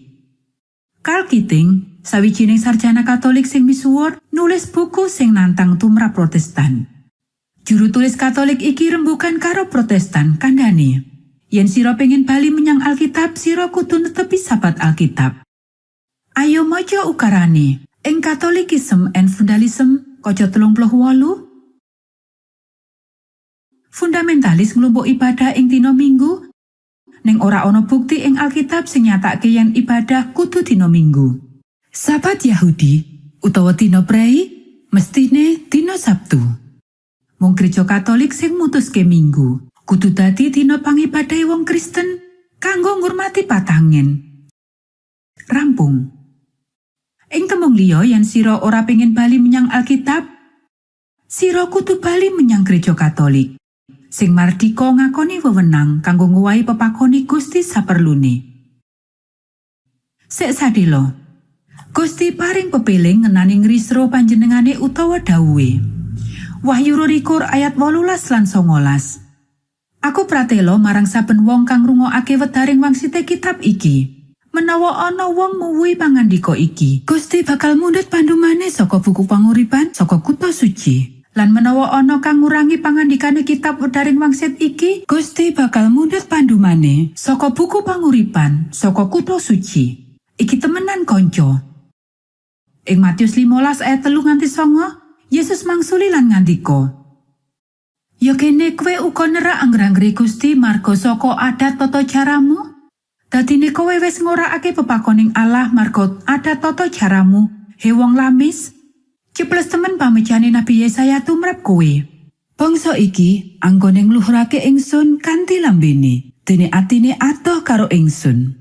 Karl Keating, sawijining sarjana Katolik sing misuwur, nulis buku sing nantang tumrap Protestan. Juru tulis Katolik iki rembukan karo Protestan kandhane. Yen sira pengin bali menyang Alkitab, sira kudu netepi Sabat Alkitab. Ayo maca ukarane. Ing Catholicism and Fundamentalism kaca 38. Fundamentalis nglumpuk ibadah ing dina Minggu, ning ora ana bukti ing Alkitab sing nyatake yen ibadah kudu dina Minggu. Sabat Yahudi utawa dina prei mestine dina Sabtu. Mung Gereja Katolik sing mutuske Minggu kudu dadi dina pangibadahe wong Kristen kanggo ngurmati patangen. Rampung. Ing tembung liya, yen sira ora pengin bali menyang Alkitab, sira kudu bali menyang Gereja Katolik sing mardika ngakoni wewenang kanggo ngowahi pepakone Gusti saperlune. Sek sadelo. Gusti paring pepeling ngenani ngrisro panjenengane utawa dawuhe. Wahyu 22 ayat 18 lan 19. Aku pratelo marang saben wong kang ngrungokake wedaring wangsite kitab iki. Menawa ana wong muwuhi pangandika iki, Gusti bakal mundhut pandumane saka buku panguripan saka kutha suci. Lan menawa ana kang ngurangi pangandikane kitab wedaring wangsit iki, Gusti bakal mundhut pandumane saka buku panguripan saka kutha suci. Iki temenan, kanca. Ing Matius 15 ayat 3 nganti 9, Yesus mangsuli lan ngandika, "Ya kene kowe uga nerak angger-anggere Gusti marga saka adat tata caramu? Dadine kowe wis ngorakake pepakoning Allah marga adat tata caramu, he wong lamis." Ceples temen pamecane Nabi Yesaya tumrap kowe. Bangsa iki anggone ngluhurake ingsun kanthi lambene, dene atine adoh karo ingsun.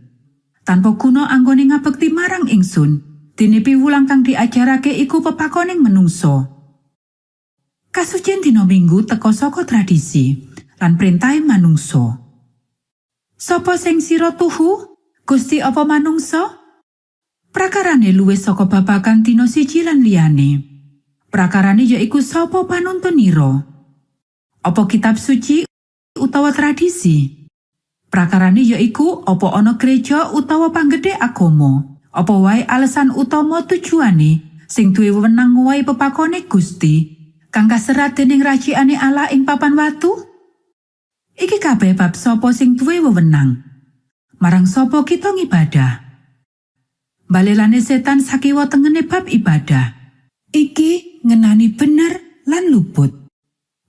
Tanpa guna anggone ngabekti marang ingsun, dene piwulang kang diajarake iku pepakoning menungso. Kasucen dina Minggu teka saka tradisi lan perintahe manungsa. Sapa sing sira tuhu? Gusti apa manungsa? Prakarane luwih saka babagan dina siji lan liyane. Prakarane ya iku sapa panuntunira? Apa kitab suci utawa tradisi? Prakarane ya iku apa ana gereja utawa panggedhe agama? Apa wae alasan utama tujuane sing duwe wewenang ngowahi pepakone Gusti kang kaserat dening racikane Allah ing papan watu? Iki kabeh bab sapa sing duwe wewenang. Marang sapa kita ngibadah? Balelane setan sakiwa tengene bab ibadah. Iki ngenani bener lan luput.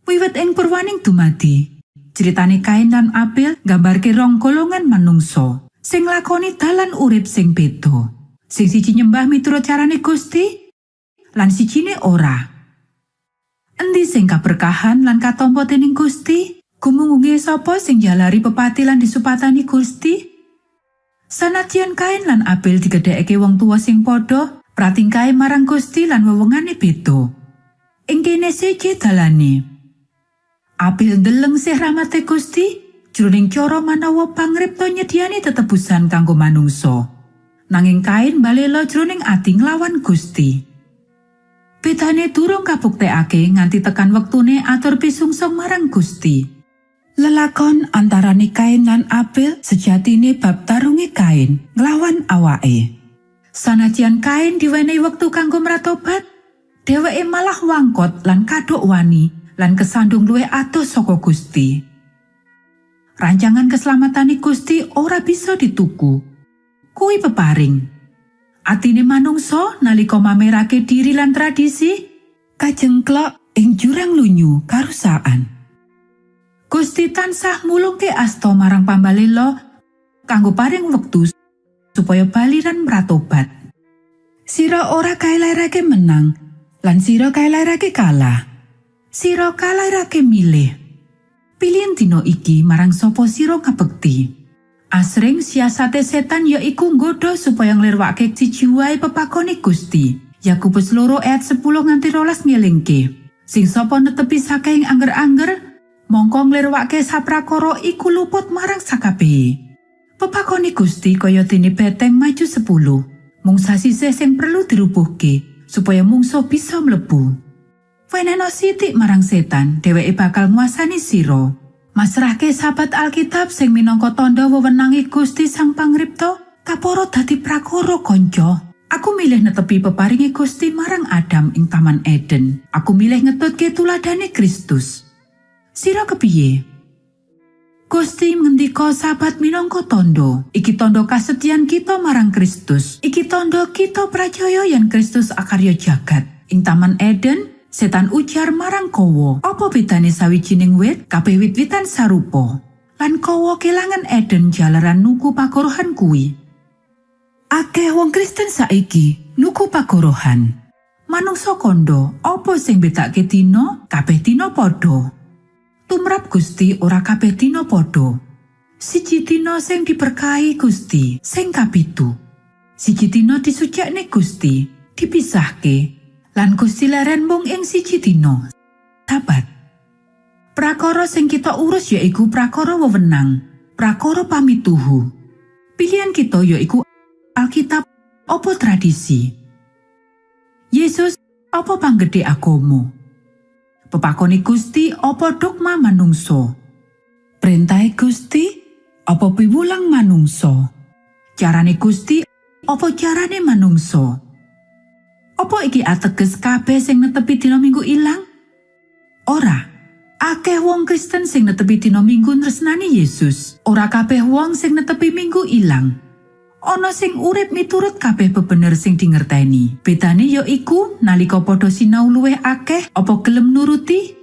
Wiwit ing purwaning dumadi, critane Kain lan Abel nggambarke rong golongan manungsa sing nglakoni dalan urip sing beda. Sing siji nyembah miturut carane Gusti, lan sijine ora. Endi sing kaberkahan lan katampa dening Gusti? Gumunggunge sapa sing jalari pepati lan disupatani Gusti? Sanadyan Kain lan Abel digedhekake wong tuwa sing padha, pratingkahe marang Gusti lan wewengane beda. Ing kene siji dalane. Abel ndeleng sih rahmate Gusti jroning cara manawa pangripta nyediani tetebusan kanggo manungsa. Nanging Kain balela jroning ati nglawan Gusti. Bedane durung kabuktekake nganti tekan wektune atur pisungsung marang Gusti. Lelakon antarane Kain lan Abel sejatine bab tarunge Kain nglawan awake. Sanadyan Kain diwenehi wektu kanggo mratobat, dheweke malah wangkot lan kaduk wani lan kesandung luwih adoh saka Gusti. Rancangan keselamatane Gusti ora bisa dituku. Kuwi peparing. Atine manungsa nalika mamerake diri lan tradisi kajengklok ing jurang lunyu karusakan. Gusti tansah mulungke asta marang pambalela kanggo paring wektu supaya bali lan mratobat. Sira ora kailairake menang lan sira kailairake kalah. Sira kalairake milih. Pilihen dina iki marang sapa sira ngabekti. Asring siasate setan ya iku nggodha supaya nglirwake siji wae pepakone Gusti. Yakobus 2 ayat 10 nganti 12 ngelingke. Sing sapa netepi saking angger-angger, mongko nglirwake saprakara iku luput marang sakabehe. Pepakone Gusti kaya dene beteng maju 10. Mung sasisih sing perlu dirubuhke supaya mungsuh bisa mlebu. Wenehno sithik marang setan, dheweke bakal nguasani sira. Masrahke Sabat Alkitab sing minangka tandha wewenange Gusti Sang Pangripta, kapara dadi prakara, kanca. Aku milih netepi peparinge Gusti marang Adam ing Taman Eden. Aku milih ngetutke tuladhane Kristus. Sira kepiye? Gusti ngendika Sabat minangka tondo. Iki tondo kasetyan kita marang Kristus. Iki tondo kita pracaya yen Kristus akarya jagat. Ing Taman Eden, setan ujar marang Kowa, "Apa bedane sawijining wit? Kabeh wit-witan sarupa." Lan Kowa kelangan Eden jalaran nuku pakorohan kuwi. Akeh wong Kristen saiki nuku pakorohan. Manungsa kondo, apa sing bedake dina? Kabeh dina padha. Tumrap Gusti ora kabeh dina padha. Siji dina sing diberkahi Gusti, sing kapitu. Siji dina disucekne Gusti, dipisahke, lan Gusti leren mung ing siji dina. Sabat. Prakara sing kita urus yaiku prakara wewenang, prakara pamituhu. Pilihan kita yaiku Alkitab apa tradisi. Yesus apa panggede agama? Pepakone Gusti apa dogma manungsa? Perintahe Gusti apa piwulang manungsa? Carane Gusti apa carane manungsa? Apa iki ateges kabeh sing netepi dina Minggu ilang? Ora. Akeh wong Kristen sing netepi dina Minggu nresnani Yesus. Ora kabeh wong sing netepi Minggu ilang. Ana sing urip miturut kabeh bebener sing dingerteni. Bedane ya iku nalika padha sinau luwih akeh apa gelem nuruti?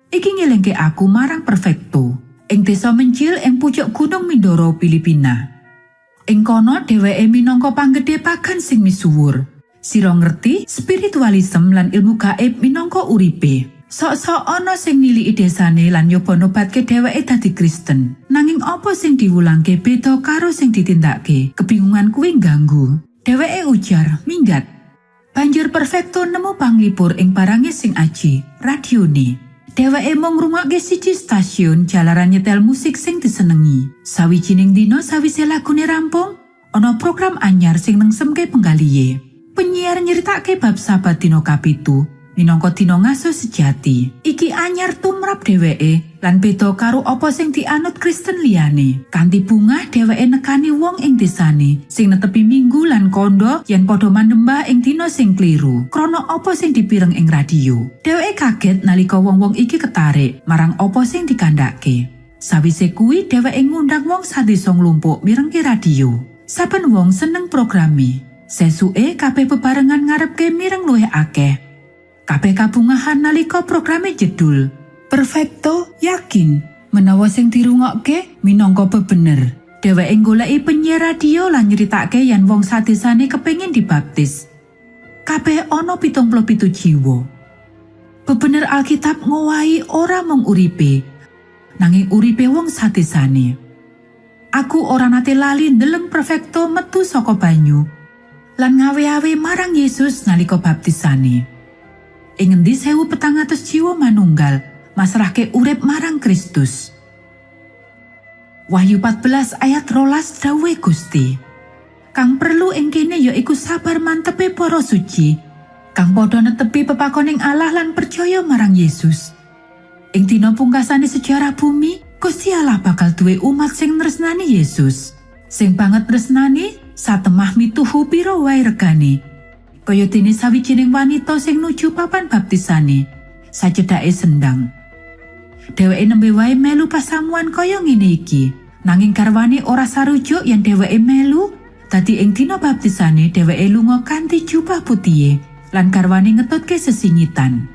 Iki ngelingke aku marang Perfecto ing desa Mencil ing pucuk Gunung Mindoro, Filipina. Ing kono dheweke minangka panggede pagan sing misuwur. Sira ngerti spiritualisme lan ilmu gaib minangka uripe. Sok-sok ana sing niliki desane lan nyoba nobatke dheweke dadi Kristen. Nanging apa sing diwulangke beda karo sing ditindakake? Kebingungan kuwi ngganggu. Dheweke ujar, minggat. Banjur Perfecto nemu panglipur ing barange sing aji, radione. Dheweke mung ngrungokke siji stasiun jalaran nyetel musik sing disenengi. Sawijining dina sawise lagune rampung, ana program anyar sing nengsemke penggalihe. Penyiar nyeritake bab Sabat dina kapitu minangka dina ngaso sejati. Iki anyar tumrap dheweke lan beda karo apa sing dianut Kristen liyane. Kanthi bungah dheweke nekani wong ing desane sing netepi Minggu lan kondo yen padha manembah ing dina sing kliru. Krana apa sing dipireng ing radio. Dheweke kaget nalika wong-wong iki ketarik marang apa sing dikandhake. Sawise kuwi dheweke ngundang wong sadesa nglumpuk mirengke radio. Saben wong seneng programe. Sesuke kabeh bebarengan ngarepke mireng luwih akeh. Kabeh kabungahan nalika programe jedul. Perfecto yakin menawa sing dirungokke minangka bebener. Dheweke goleki penyiar radio lan nyeritake yen wong sadesane kepengin dibaptis. Kabeh ana 77 jiwa. Bebener Alkitab ngowahi ora mung uripe, nanging uripe wong sadesane. Aku ora nate lali ndeleng Perfecto metu saka banyu lan ngawe-awe marang Yesus nalika baptisane. Ing ngendi 1400 jiwa manunggal masrahke urip marang Kristus. Wahyu 14 ayat 12 dawuhe Gusti. Kang perlu ing kene ya iku sabar mantepe para suci, kang padha netepi pepakoning Allah lan percaya marang Yesus. Ing dina pungkasane sejarah bumi, Gusti Allah bakal duwe umat sing nresnani Yesus. Sing banget tresnani satemah mituhu pira wae regane. Kaya dene sawijining wanita sing nuju papan baptisane, sacedhake sendang. Dheweke nembe wae melu pasamuan kaya ngene iki. Nanging garwane ora sarujuk yen dheweke melu, dadi ing dina baptisane dheweke lunga kanthi jubah putihe lan garwane ngetutke sesingitan.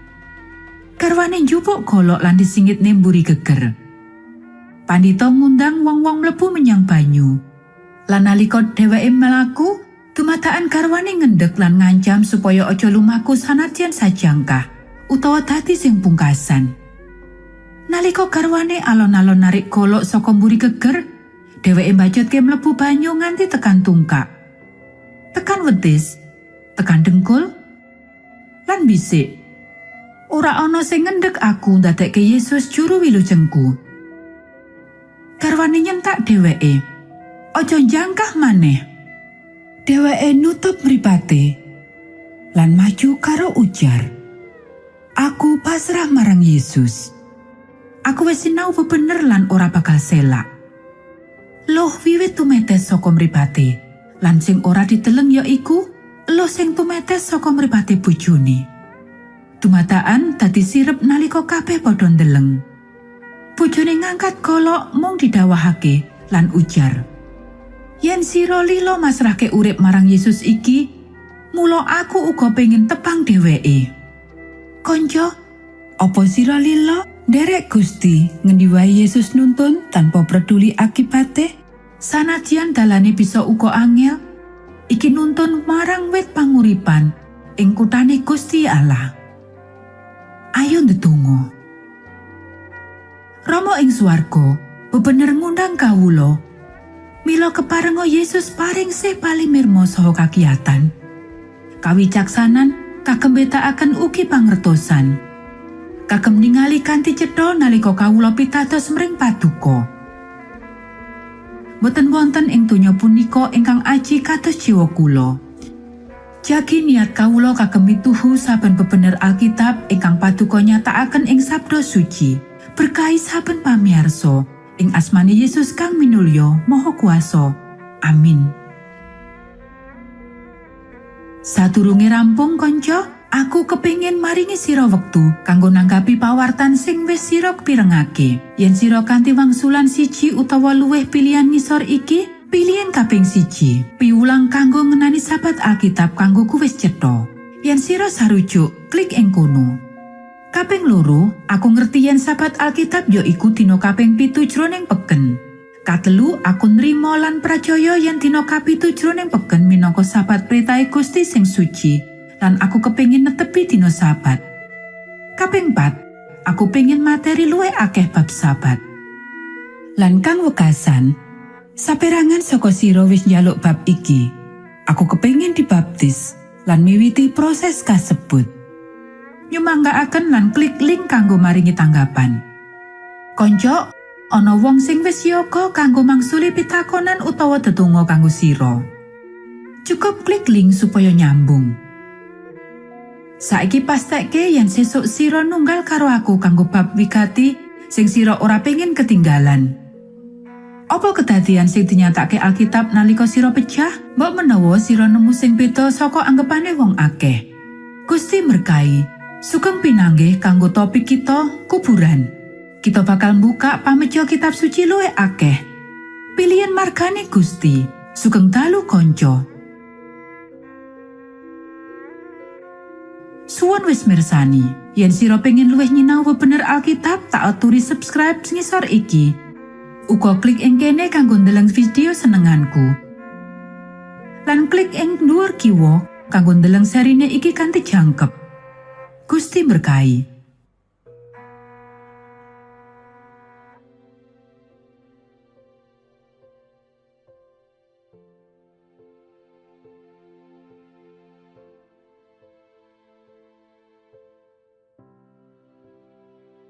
Garwane njupuk golok lan disingitne mburi geger. Pandita ngundang wong-wong mlebu menyang banyu. Lan nalika dheweke mlaku, dumadakan garwane ngendhek lan ngancam supaya aja lumaku sanadyan sajangkah utawa dadi sing pungkasan. Nalika garwane alon-alon narik golok saka mburi geger, dheweke mbajutke mlebu banyu nganti tekan tungkak. Tekan betis, tekan dengkul, lan bisik. Ora ana sing ngendhek aku ndadekke Yesus juru wilujengku. Garwane nyentak dheweke. Aja njangkah maneh. Dheweke nutup mripate lan maju karo ujar. Aku pasrah marang Yesus. Aku wis sinau bebener lan ora bakal selak. Loh wiwit tumetes saka mripate, lan sing ora dideleng ya iku loh sing tumetes saka mripate bojone. Dumadakan dadi sirep nalika kabeh padha ndeleng. Bojone ngangkat golok mung didhawuhake lan ujar. Yen sira lila masrahke urip marang Yesus iki, mula aku uga pengin tepang dheweke. Konco, apa sira lila nderek Gusti ngendi wae Yesus nuntun tanpa peduli akibate? Sanadyan dalane bisa uga angel, iki nuntun marang wit panguripan ing kutane Gusti Allah. Ayo ndedonga. Rama ing swarga, bebener ngundang kawula. Mila keparenga Yesus paring sih palimirma saha kakiyatan. Kawicaksanan kagem mbedakaken ugi pangertosan. Kagem ningali kanthi cetha nalika kawula pitados mring paduka. Boten wonten ing donya punika ingkang aji kados jiwa kula. Jagi niat kawula kagem mituhu saben bebener Alkitab ingkang paduka nyatakaken ing Sabda Suci. Berkahi saben pamiarsa ing asmane Yesus kang minulya Maha Kuasa. Amin. Sadurunge rampung kanca, aku kepingin maringi sira wektu kanggo nanggapi pawartan sing wis sira pirengake. Yen sira kanthi wangsulan siji utawa luwih pilihan ngisor iki, pilihan kaping siji. Piwulang kanggo ngenani sabat Alkitab kanggo wis cetha. Yen sira sarujuk, klik ing kono. Kaping loro, aku ngerti yen sabat Alkitab ya iku dina kaping 7 jroning peken. Katelu, aku nrimo lan pracaya yen dina kapitu jroning peken minangka sabat pritahe Gusti sing suci lan aku kepingin netepi dina sabat. Kaping 4, aku pengin materi luwih akeh bab sabat. Lan kang wekasan, saperangan saka sira wis njaluk bab iki. Aku kepingin dibaptis lan miwiti proses kasebut. Nyumanggaaken lan klik link kanggo maringi tanggapan. Konco, ana wong sing wis siaga kanggo mangsuli pitakonan utawa dedonga kanggo sira. Cukup klik link supaya nyambung. Saiki pastekke yen sesuk sira nunggal karo aku kanggo bab wigati sing sira ora pengin ketinggalan. Apa kedadian sing dinyatake Alkitab nalika sira pecah? Mbok menawa sira nemu sing beda saka anggepane wong akeh. Gusti berkahi. Sugeng pinanggih kanggo topik kita kuburan. Kita bakal buka pamejo kitab suci luwih akeh. Pilihan margane Gusti. Sugeng dalu konco. Suwun wis mirsani. Yen sira pengin luwih nyinau bener Alkitab, tak aturi subscribe ngisor iki. Uga klik ing kene kanggo ndeleng video senenganku. Lan klik ing dhuwur kiwa kanggo ndeleng serine iki kanthi jangkep. Gusti berkahi.